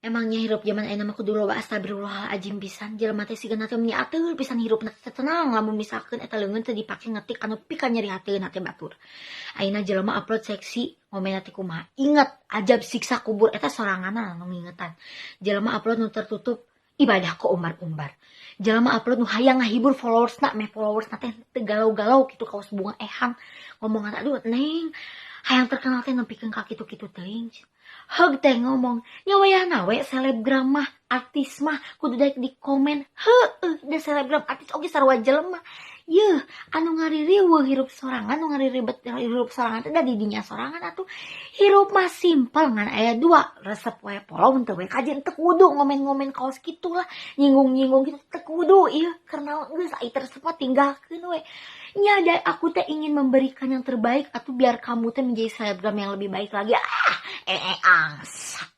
Emangnya hirup zaman ayeuna mah kudu loba astagfirullahaladzim pisan. Jelema teh sigana teh meni ateul pisan, hirupna teh tenang lamun misalkeun eta leungeun teu dipake ngetik anu pika nyeri hateun hate batur. Ayeuna jelema upload seksi, ngomenna teh kumaha? Inget azab siksa kubur, eta soranganna anu ngingetan. Jelema upload nu tertutup, ibadah ku umbar-umbar. Jelema upload nu hayang ngahibur followersna meh followersna teh teu galau-galau kitu kawas bunga ehang. Ngomongan, aduh Neng, hayang terkenal teh nepikeun ka kitu-kitu teuing. Heug teh ngomong, nya wayahna we selebgram mah, artis mah kudu daek di komen. Heueuh, da selebgram artis oge sarua jelema. Yeuh, anu ngaririweuh hirup sorangan, nu ngariribet hirup sorangan teh da di dinya sorangan atuh. Hirup mah simpel, ngan aya dua, resep we follow, henteu we kajeun. Teu kudu ngomen-ngomen kaos kitu lah, nyinggung-nyinggung kitu teu kudu ieu. Karena geus ai teu resep mah tinggalkeun we. Nya da aku teh ingin memberikan yang terbaik atuh, biar kamu teh menjadi selebgram yang lebih baik lagi. Ah, angsa.